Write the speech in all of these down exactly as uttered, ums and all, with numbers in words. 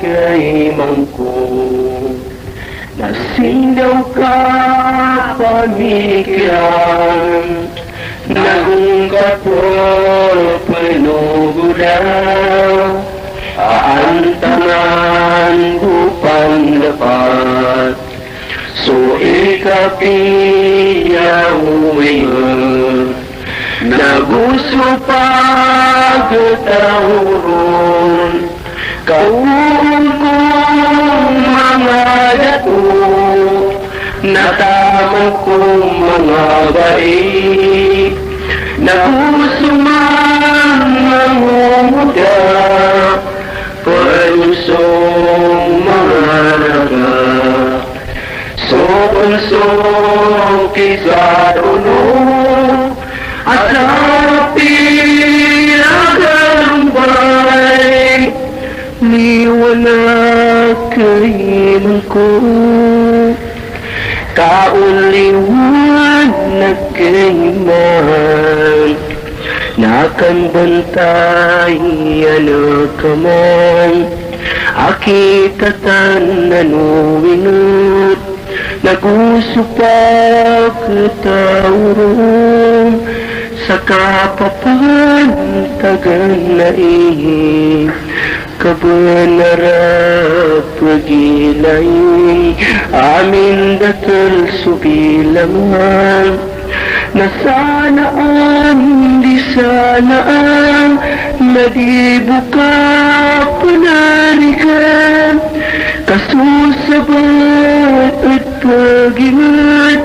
Kay mangko na sii ngka pamikiran, nago ngka pphanogoda a antaman ko pandapat so ikapiya o ingd, nago so pagtaw ron. Ka on ko manga dato na taman ko manga bai, nago so manga ngoda, pd on so manga raga. So on so kizad ono a sa pira ka lombay, liwanag kay mangko. Ka on liwanag kay man, na kambantay a nakaman a kitatanan o ingd, nago so pagtaw ron. Sa kapapantagan a i kabnar a pagilay a mindatl so bilangan, na sana an di sana an na di bo kapnarigan. Ka so sabaad pagingd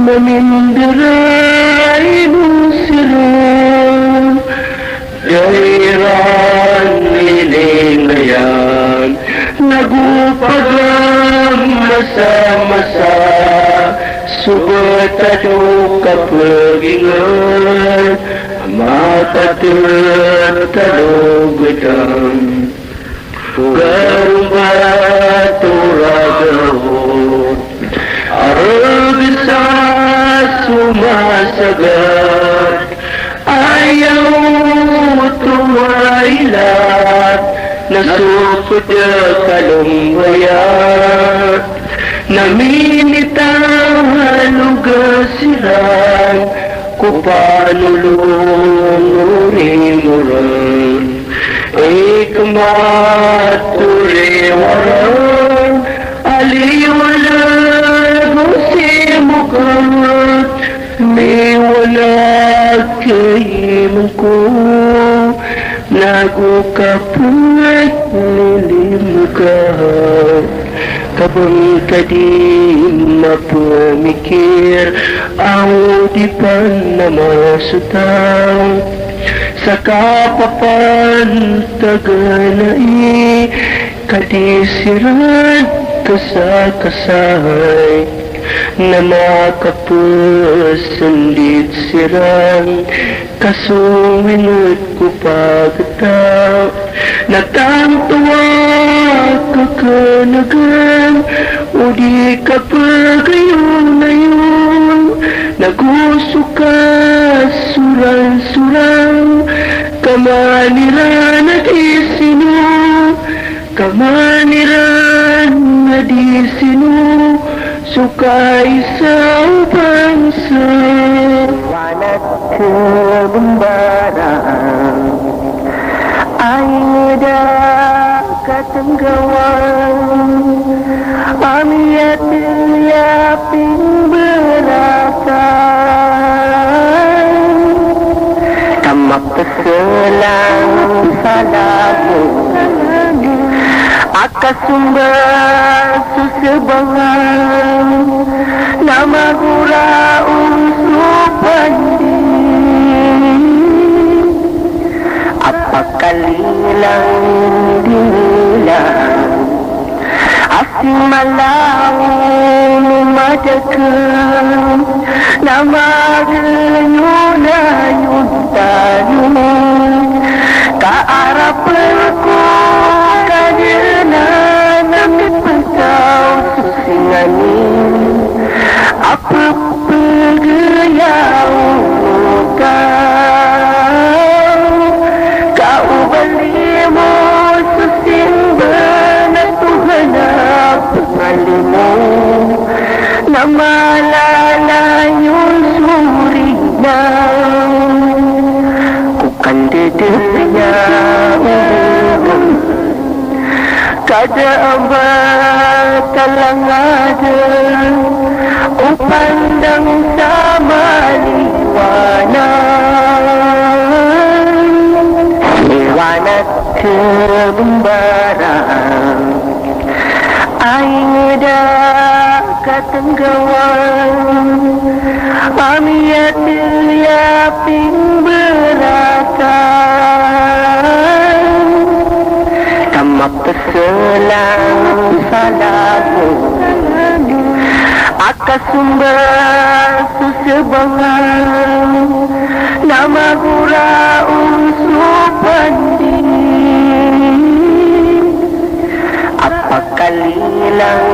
na mindarai o siran, da iran lilingayan, nago pagmasamasa so btad o kapagingd a makatatalo gdam. Garomba to raga on a rgsa so masagat, aya oto a ilat na so pd ka lombaya, na minitaloga siran ko panolong o rimo ran. Ikmat o liwaran a liwanag o simogat, liwanag kay mangko, nago kapagnilimgaw. Ka ba ngka di mapmikir a o di panaman so taw sa kapapantagan a i ka di siran kasakasay, na makapsndit siran ka so wingd ko pagtaw. Na tanto a kaknagn o di kapagayonayon, nago so kasoransoran, ka man iran a di sino, ka man iran a di sino so kaisa o bangsa. Wanag kbmbaran a ingd a katnggawan a miyatl a pimbrakay. Ka mapslang sa lagid a kasomba so sbangan na magoraok so pandi a pakalilang di nilang a sii mala o madakl na magnyonayon tano. Ka arapn ko Kadnan a mipntaw so singanin a pphagiya o taw, ka o ba limo so Mala na nyonsorinan ko kandedek niyan. Ka da a ba talangaden o pandang sa maliwanag. Liwanag ka bembarang a inged a katenggawan a miyatey a pimberatan ka mapeselang sa langon a kasomba so sebangan na magoraon so pandit a pakalilang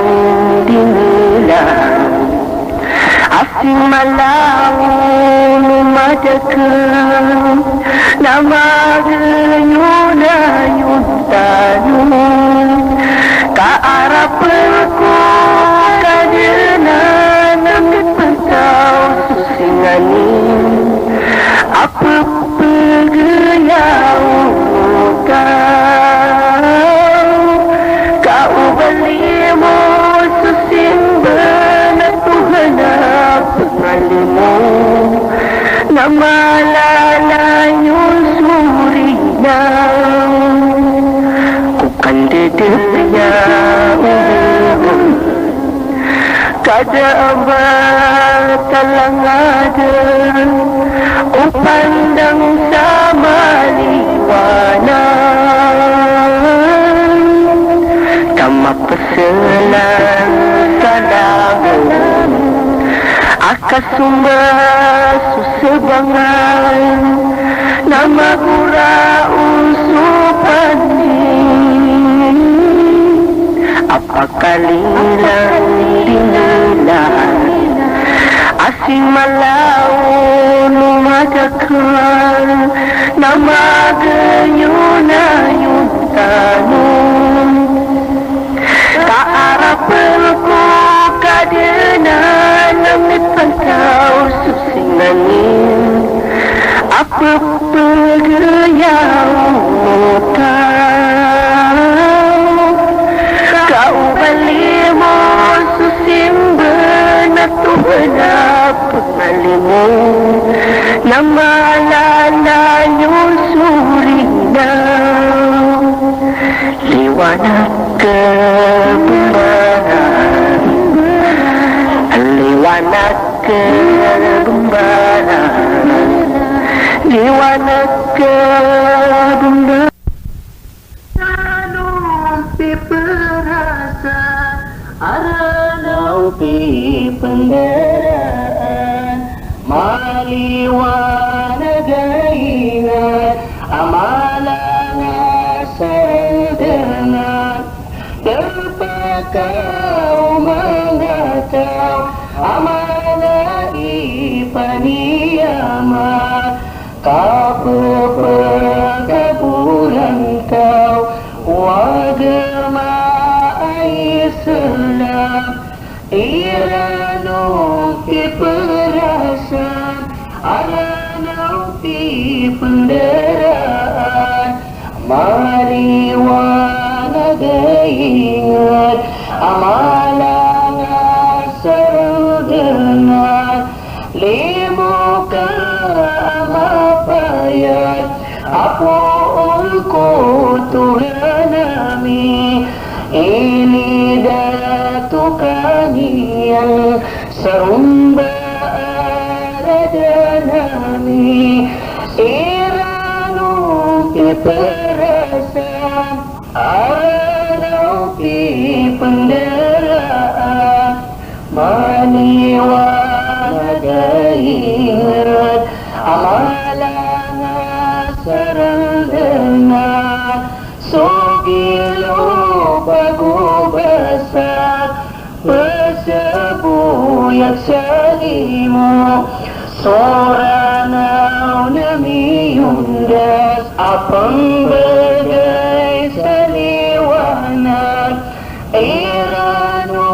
di nilan a sing mala o madakel na magenyonayon tano. Ka arapen ko Kadnan a miphantaw so sing anin a pepegeyaw o taw. Ka o ba limo so simba na Tuhan a pengalimo na mala na nyonsorinan ko kandedek niyan. Ka da a ba talangaden o pandang sa maliwanag ka mapeselang sa langon a kasomba so sebangan na magoraon so pandit a pakalilang di nilan a sing mala o madakel na magenyonayon tano. Ka arapen ko Kadnan a miphantaw so sing anin a pepegeyaw o taw. Ka o ba limo so simba na Tuhan a pengalimo na mala na nyonsorinan. Liwanag ka bembarang, liwanag ka bembarang, liwanag ka bembarang. Arano piperasa, Arano pipendaraan, maliwanag a inged a mala nga sa dengan. Depaka o manga taw a mala i paniyama, kapepakaboran taw o agama a Islam. Irano piperasa, Arano pipendaraan, maliwanag a inged a mala nga sa dengan. Limo ka a mapayag a poon ko Tuhan ami, inidato ka niyan sa romba a radan ami. Irano piperasa, Arano pipendaraan, maliwanag a inged a mala nga sa dengan. So gilo pagobasa, pesaboyag sa limo, so Ranaw na miyondas a pembegay sa liwanag. Irano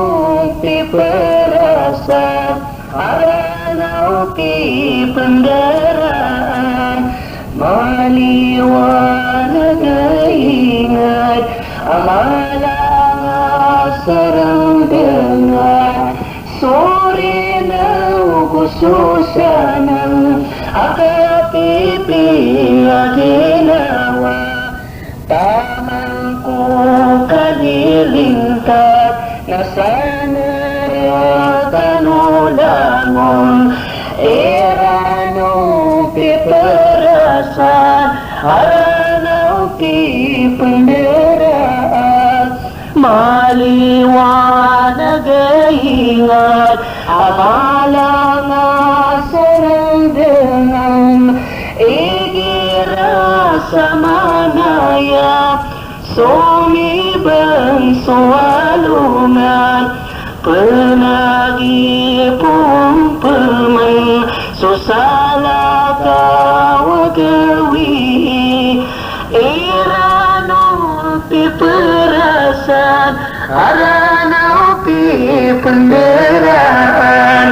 piperas Sa aranaw pipndaraan, maliwanag a ingd a mala nga sarang dngan. Sorinaw ko so sanang a kapipiya ginawa. Taman ko kalilintad na sa naraka o langon, iran on piprasan, aranaw pipndaraan, maliwanag a ingd a mala nga sarang dngan. Igira sa manaya somibng so alongan, pnagipon pman so salakaw a gawii, iran on piprasan, aranaw pipndaraan,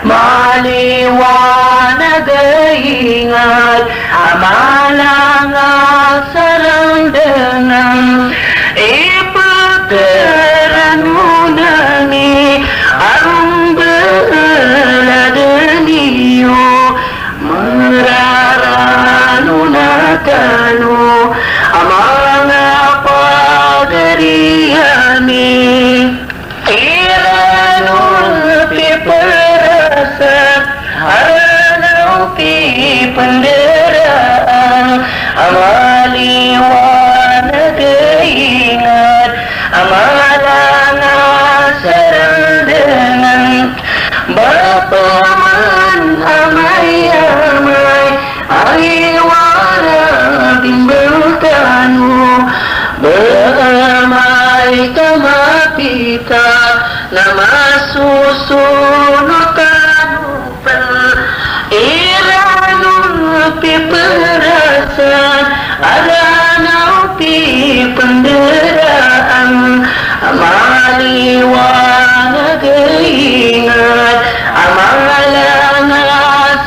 maliwanag a ingd a mala nga sarang dngan. Iptharoon ami a ron bala dn iyo, mararanona tano a manga pagari ami. Iran on piprasan, aranaw pipndaraan, a maliwanag a ingd a mala nga sarang dngan. Ba pman amay-amay a iwara bimbl tano, ba amay ka mapita na masosonot tano pn, iran on piprasan, aranaw pipndaraan, a maliwanag a ingd a mala nga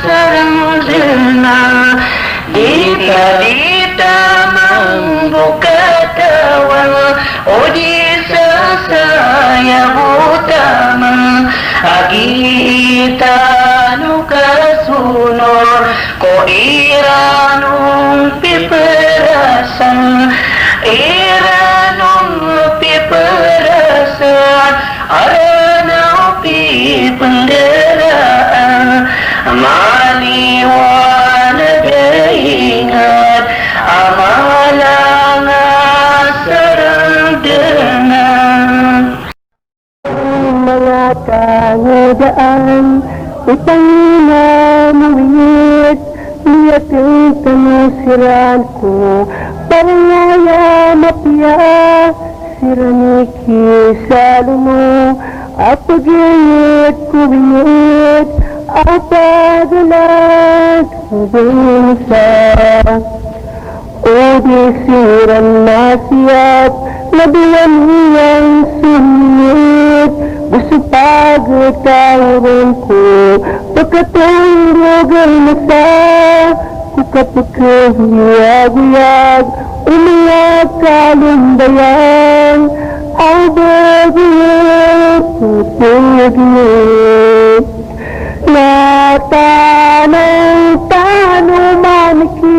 sarang dngan. Di ta, di ta mambo katawan, o di sa saya bo taman a gii tano kasonor ko iran on piprasan, iran on piprasan, aranaw pipndaraan, maliwanag a ingd a mala nga sarang dngan. Manga tangodaan, i Panginoon o wit, biyatn tano siran ko parangay a mapiya, siran i kisalomo a pagingd ko wit a pagalag o bansa. O di siran masiyap na dowa niyan so mingd, go so pagtaw ron ko pkatondog a masa, ko kapkhiyagoyag o manga kalombayan a bago a pagingd. Na tano, tano man ki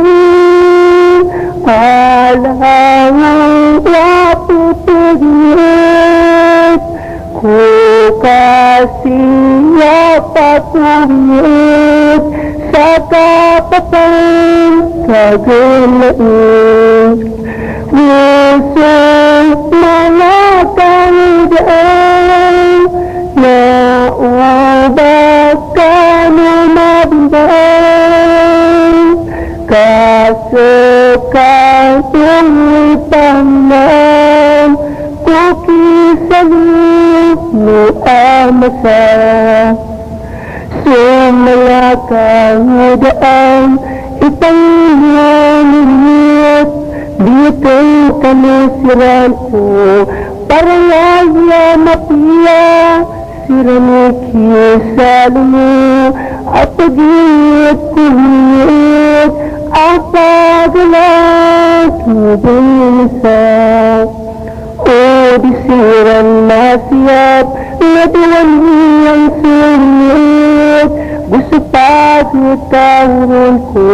alangan a pphagingd ko kasiyapa ko wit sa kapapantagan. Go so manga tangodaan na o ba kano mabimbang ka ska o ipangnam ko kisalomo a masa. So manga tangodaan, i Panginoon o wit, biyatn tano siran ko parangay a mapiya, Siran i kisalomo a pagiit ko miyat a pagala ko bansa. O di siran masiyap na dowan iyan so miyat, go so pagtaw ron ko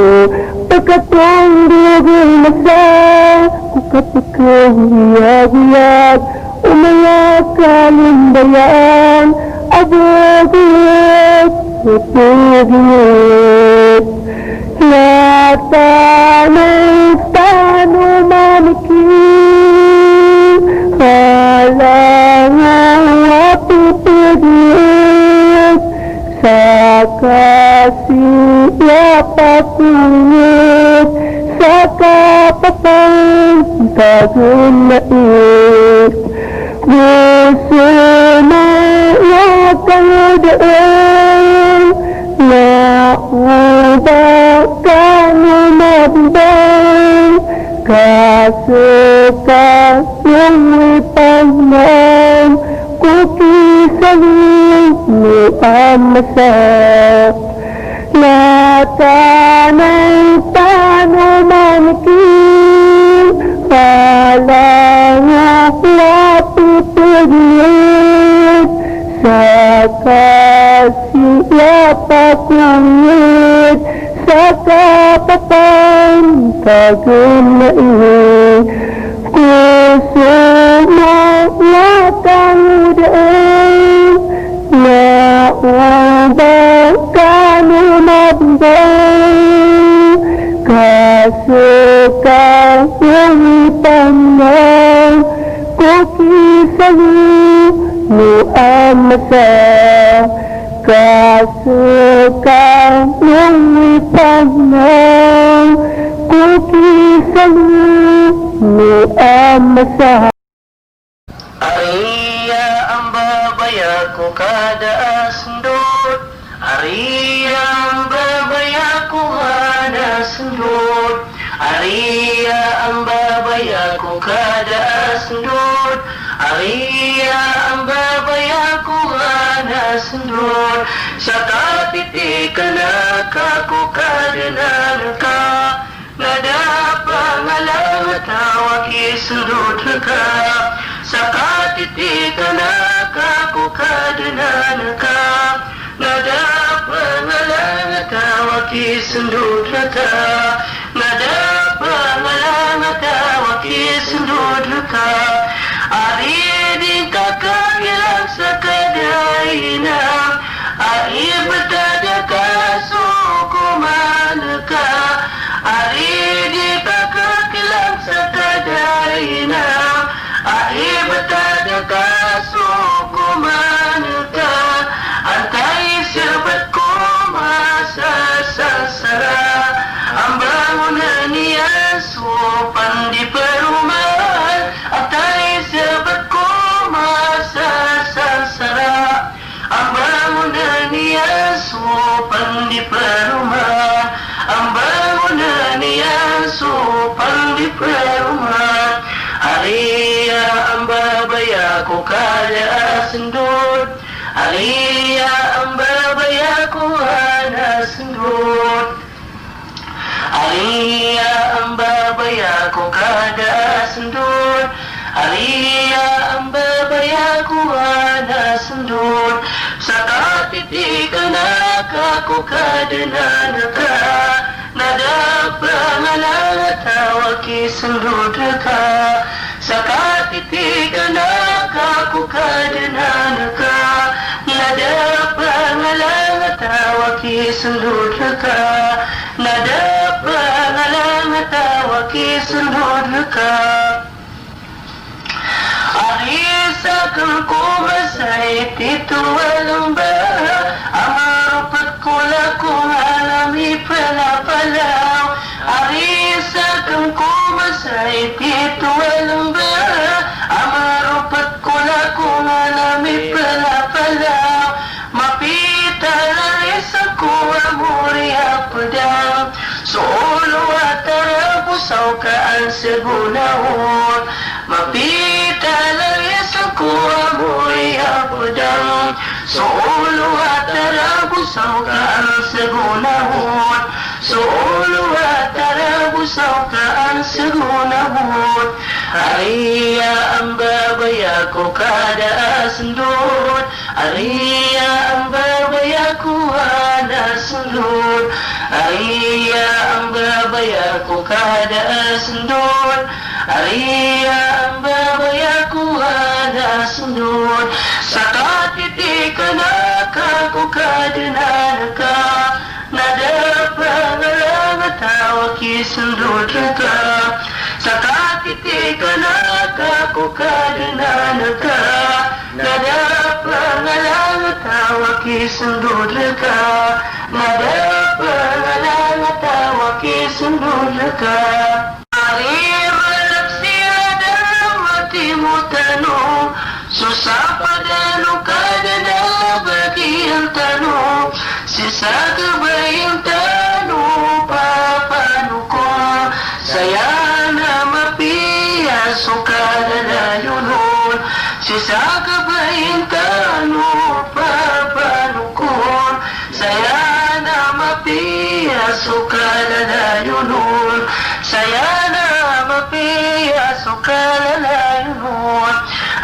pekatondog o masa, ko kapekhagoyag o manga kalimbayaan a bogowat o pegiyat. Na tanay tano mamikir a langowan a pepegiyat, sa kasiyapa ko ngit, sa kapapantagan na it. Go so manga kangodaan na o ba kano mababay, ka seka nong ipamam ko kisalomo a masa. Na tanay tano mamikir a langowan a pepegiyat, sa kasiyapa ko ngit, sa kapapantagan na it. Go so manga kangodaan na o ba kano mababay, ka seka nong ipamam ko kisalomo a masa. Ka seka nong ipamam ko kisalomo a masa. Ariya a mbabaya ko kada a sendot, ariya a mbabaya ko kada a sendot, ariya a mbabaya ko kada a sendot, ariya a mbabaya ko kada a sendot, sa katitiken ka ko Kadnan ka. Na da a pangalangataw a kisendot reka, sa katitiken ka ko Kadnan ka. Na da a pangalangataw a kisendot reka, na da a pangalangataw a kisendot reka. Ari di ngka kakilang sa kada a ina a ibetad ka so koman ka. Ari di ngka kakilang sa kada a ina a ibetad ka so koman ka. Antaa i sebet ko masa a sansara a mbangonen iyan so pandiperoman. Antaa i sebet ko masa a sansara a mbangonen iyan so pandiperoman, a mbangonen iyan so pandiperoman. Ariya a mbabaya ko kada a sendot, ariya a mbabaya ko kada a sendot. Ariya a mbabaya ko kada a sendot, ariya a mbabaya ko kada a sendot, sa katitiken ka ko Kadnan ka. Na da a pangalangataw a kisendot reka, sa katitiken ka ko Kadnan ka. Na da a pangalangataw a kisendot reka, na da a pangalangataw a kisendot reka. Ari saken ko masa i tito a lemba a maropet ko lako ngalam i Pelapalaw. Ari saken ko masa i tito a lemba a maropet ko lako ngalam i Pelapalaw. Mapita lari sako a mori a pedang, so olo a tarabosaw ka an segonawon. Mapita lari sako Ko amoy a pedang, so olo a taragosaw ka an sagonawon, so olo a taragosaw ka an sagonawon. Ariya a mbabaya ko kada a sendod, ariya a mbabaya ko ana sendod, ariya a mbabaya ko kada a sendod. Ariya a mbabaya ko ana sendod, sa katitiken aka ko Kadnan ka, na da a pangalangataw a kisendod reka. Sa katitiken aka ko Kadnan ka, na da a pangalangataw a kisendod reka, na da a pangalangataw a kisendod reka. Ari malap sila da a matimo tano, so sapadan o Kadnan a bagian tano, sii sa kabain tano papanokon, sa aya na mapiya so kalalayon on, sii sa kabain tano papanokon. Sa aya na mapiya so kalalayon on, sa aya na mapiya so kalalayon on.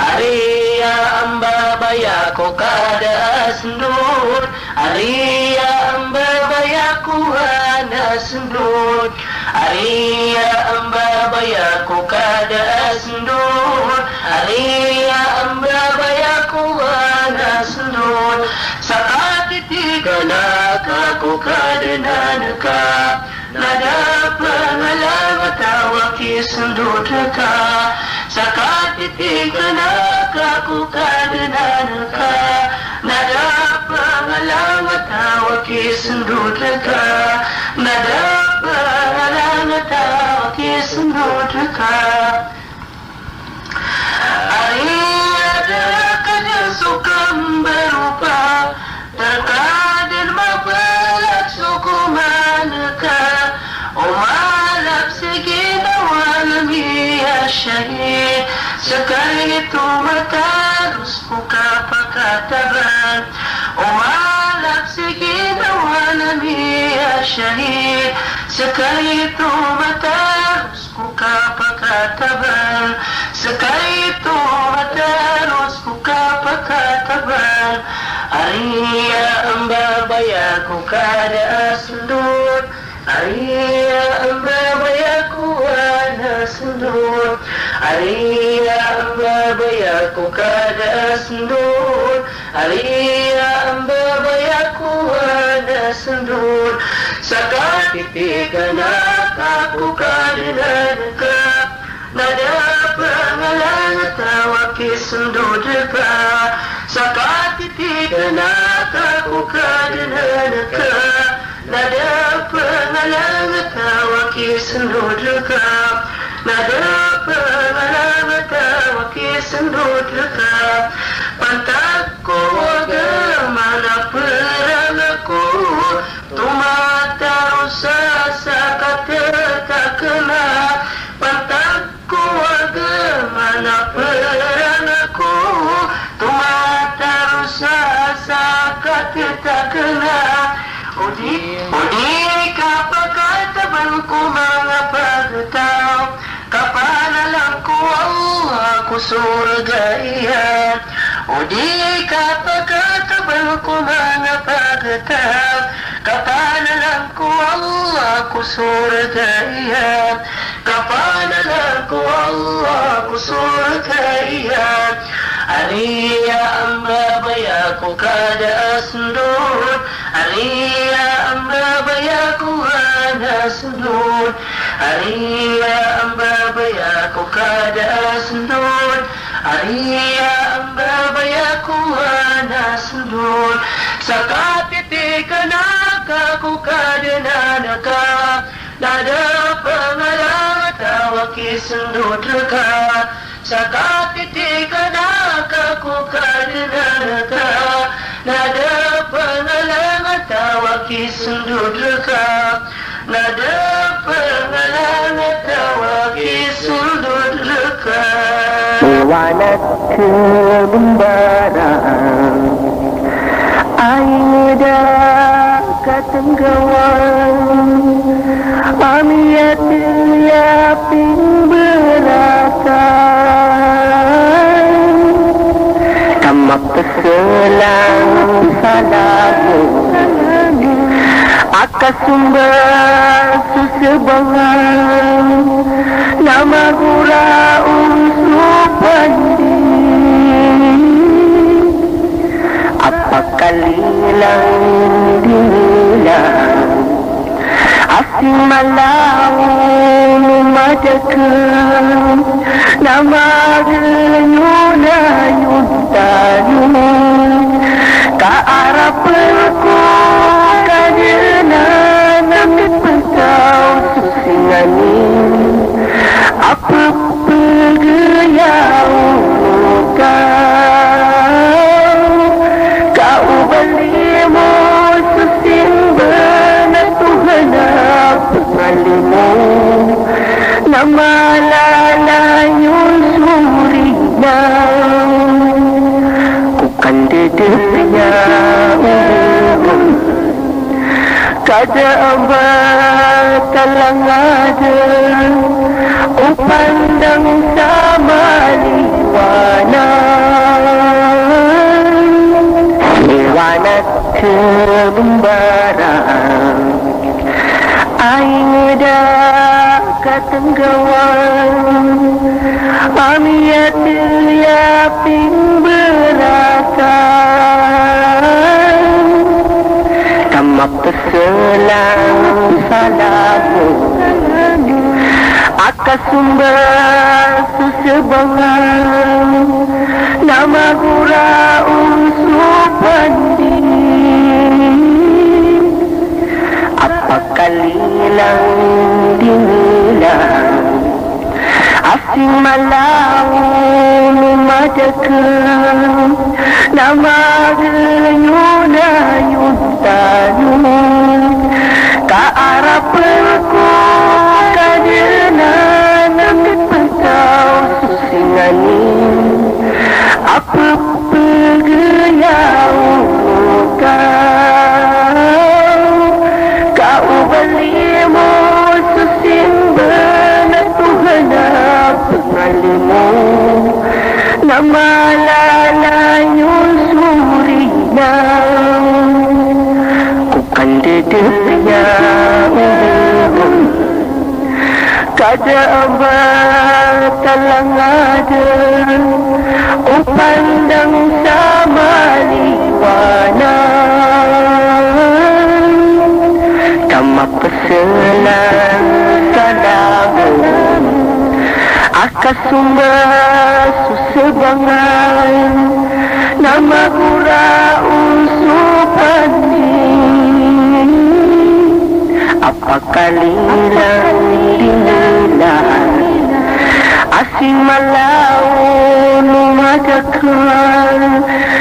Ariya a mbabaya ko kada a sendod, ariya a mbabaya ko ana sendod. Ariya a mbabaya ko kada a sendod, ariya a mbabaya ko ana sendod. Sa katitiken aka ko Kadnan ka, na da a pangalangataw a kisendod reka. Sa katitiken aka ko Kadnan ka, na da a pangalangataw a kisendod reka, na da a pangalangataw a kisendod reka. Ariya da a Kadnan so kambaropa, da a Kadnan mabalak so koman ka. O malap sii ginawa na miyashahid, seka i tomataros ko kapakataban. O malap sii ginawa na miyashahid, seka i tomataros ko kapakataban, seka i tomataros ko kapakataban. Ariya a mbabaya ko kada a sendod, ariya a mbabaya ko ana sendod, ariya a mbabaya ko kada a sendod, ariya a mbabaya ko ana sendod. Sa katitiken aka ko Kadnan ka, na da a pangalangataw a kisendod reka. Sa katitiken aka ko Kadnan ka, na da a pangalangataw a kisendod reka, na da a pangalangataw a kisendod reka. Pantag ko agama na perang ako, tomataros sa katetakena. Pantag ko agama na perang ako, tomataros sa katetakena. O di, o di kapakataban ko manga pagtaw, kapanalan ko Allah ko sorga iyan. O di kapakataban ko manga pagtaw, kapanalan ko Allah ko sorga iyan. Kapanalan ko Allah ko sorga iyan. Ariya a mbabaya ko kada a sendod, ariya a mbabaya ko ana sendod, ariya a mbabaya ko kada a sendod, ariya a mbabaya ko ana sendod. Sa katitiken aka ko Kadnan ka, na da a pangalangataw a kisendod reka. Sa katitiken aka ko Kadnan ka, na da a pangalangataw a kisendod reka, na da a pangalangataw a kisendod reka. Wanat ka bmbarang, ay da katnggawan, a miyatl a pmbarakan, ka mapslang sa lagid a kasomba so sabangan, na magora on so pandi a pakalilang di nilang a sii malaw o madakl, na magn iyo na iyo tano, ka arapn ko Kadnan a mipntaw so sii nganin a pphagayaw roo ka, ka o balimo so simba na Tuhan a pngalimo, na mala niyo so rinaw ko kandadap niya o Ka da a ba talangadan o pandang sa maliwanag. Liwanag ka bmbarang, ay da katnggawan a miyatl a pmbarakan, ka mapslang sa lagid a kasomba so sabangan, na magora on so pandi a pakalilang di nilang a sii malaw o madakl, na magn iyo na iyo tano, ka arapn ko Kadnan a mipntaw so sii nganin a pphagayaw roo ka, ka o balimo so simba na Tuhan a pngalimo, na mala niyo so rinaw ko kandadap niya o Ka da a ba talangadan o pandang sa maliwanag, ka mapslang sa lagid a kasomba so sabangan, na magora on so pandi a pakalilang di nilang a sii malaw o madakl,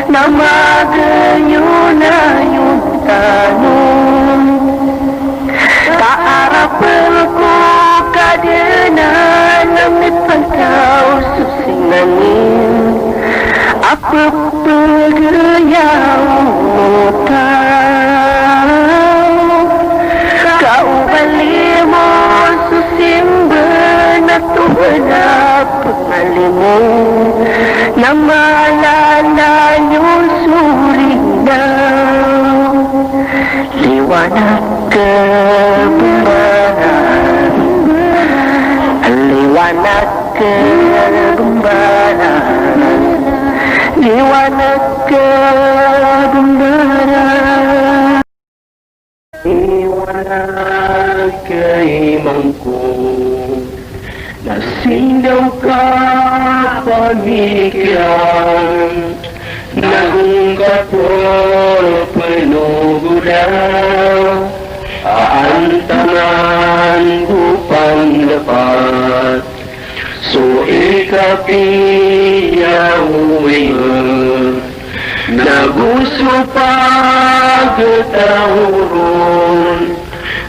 na magn iyo na iyo tano, ka arapn ko Kadnan a mipntaw so sii nganin a pphagayaw roo ka, ka o balimo so simba na Tuhan a pngalimo, na mala niyo so rinaw. Liwanag ka bmbarang, liwanag ka bmbarang, liwanag ka bmbarang. Liwanag ka imangko na sii ngka pamikiran, nago ngka polo pnogoda a antaman ko pandapat so ikapiya o ingd, nago so pagtaoron.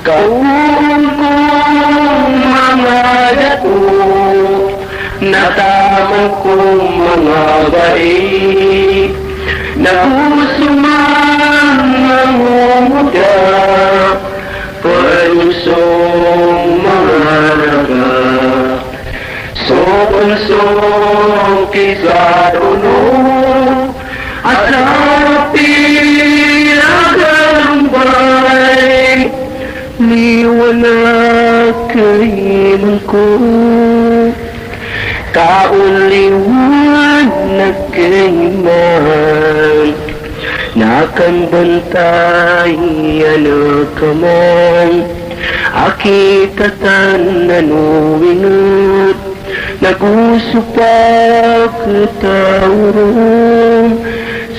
Ka on ko manga dato na taman ko manga bai, nago so manga ngomoda, pd so manga raga, so pn so kizad ono a sa pira ka rombay. Liwanag ka iman ko, ka on liwanag ka iman, na kambantay a nakaman a kitatan a nowinot. Nago so pagtaw ron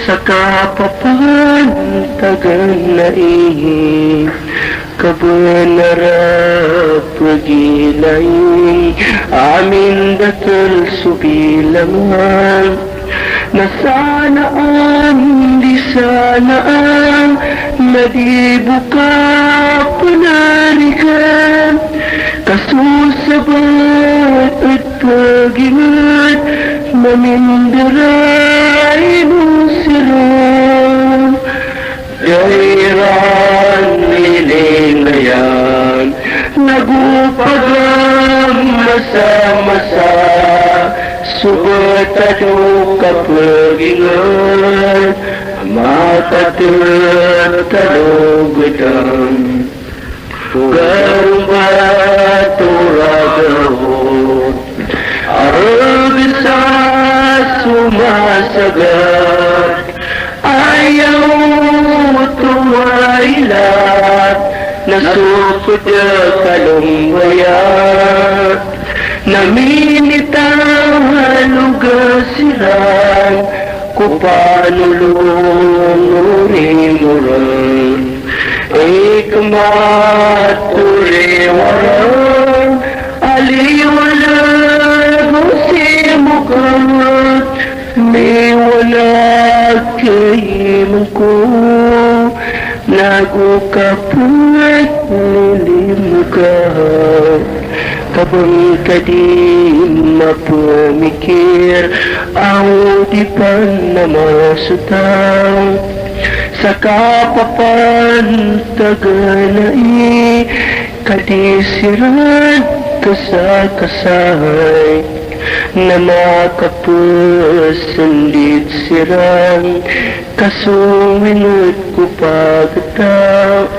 sa kapapantagan a i kabnar a pgilain a mindatl so bilangan. Na sanaan di sanaan na di bo kapnarigan, ka so sabaad pagingd na mindarai o siran. Da iran lilingayan, nago pagamasamasa so btad o kapagingd a makatatalo gdam. Garomba to raga o, a rgsa so masagat, aya oto a ilat na so pd ka lombaya, na minitaloga siran ko panolon o rimo ran. Ikmat o riwara a liwanag o simogat, liwanag ka iman ko, nago kapagnilimgan. Ka ba ngka di mapmikir a o di pn a masotaw sa kapapantagan a i ka di siran kasakasay, na makapsndit siran ka so winod ko pagtaw.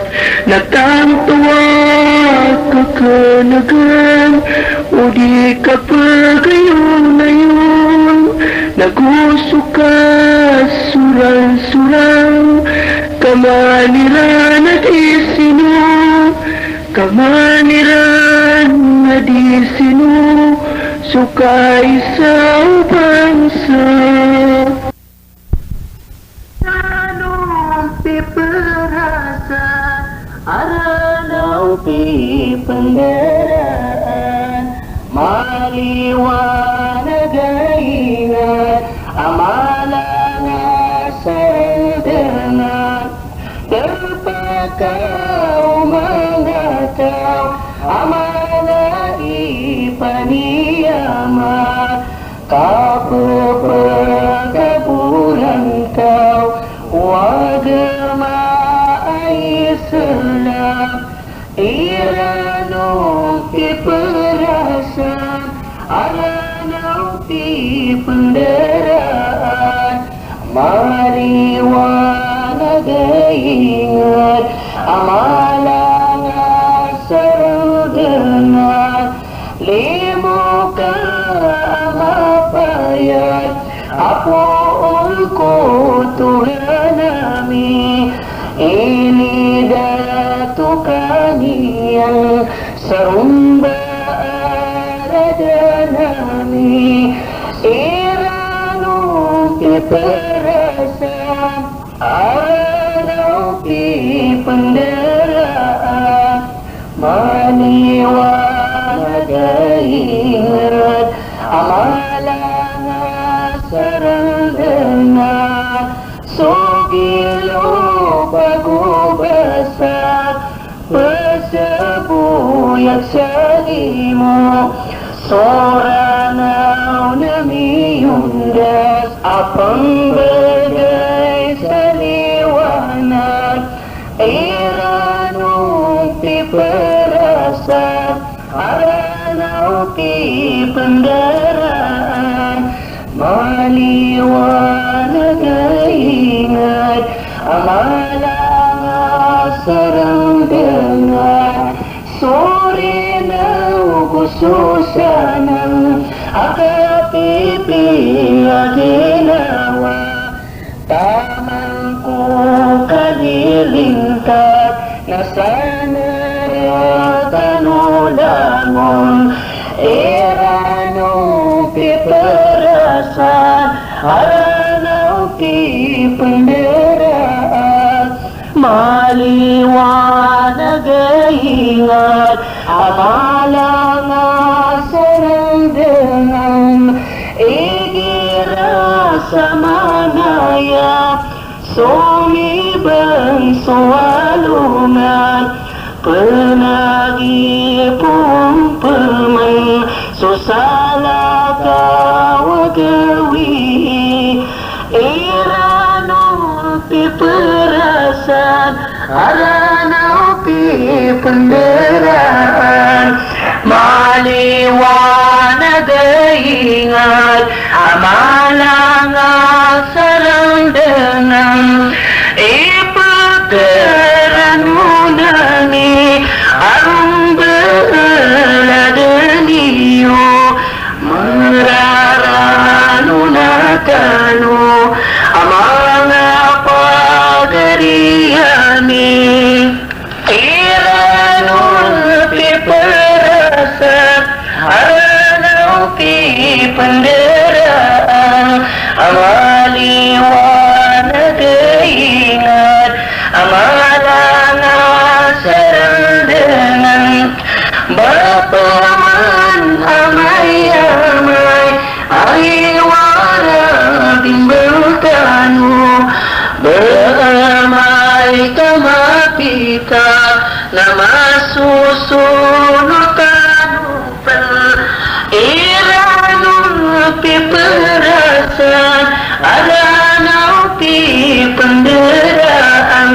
Na tanto a kakanagan o di kapagayonayon, nago so kasoransoran, ka man iran a di sino, ka man iran a di sino, so kaisa o bansa. Rano piprasa, a Rano pipndaraan, maliwanag a ingd, a mala nga sa dna. Darpa ka o manga taw a mala i paniyama, ka pphakaboran taw o agama a Islam. Iran o piprasa, a Rano pipndaraan, maliwanag a ingd, a mala nga sa dna. Limo ka a mapayag a poon ko Tuhan ami, inidato ka niyan sa romba a radan ami. Iran o piprasa, a Rano pipndaraan, maliwanag a ingd, a mala nga sa dna. So gilo pagobasa, pzaboyag sa limo, So Ranaw na miyondas a pmbgay sa liwanag, iran on piperasad, a Ranaw pipndaraan, maliwanag a ingd a mala nga sa rndngan. So Rinaw ko so sanang a kapipiya ginawa, taman ko kalilintad na sa neratano langon, iran on piperasad, a Ranaw pipndaraan, maliwanag a ingd a mala nga sa rndngan. Igira sa manaya somibng so alongan, pnagipompmn so salakaw a gawii, iran on piperasad, a Ranaw pipndaraan, maliwanag a ingd a mala nga sa rndngan. Ipterano nani a rmbladn iyo, mrarano na tano a manga pagari ami. Iran on piperasad, a Ranaw pipndaraan, a maliwanag a ingd a mala nga sa rndngan. Ba pman amay-amay a iwara bimbl tano, ba amay ka mapita na masosonot tano pn, iran on piperasad, a Ranaw pipndaraan,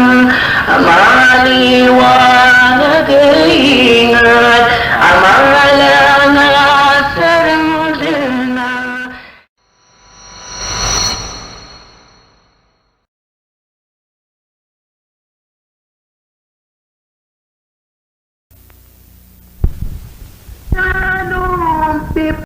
a maliwanag a ingd a mala nga sa rndngan.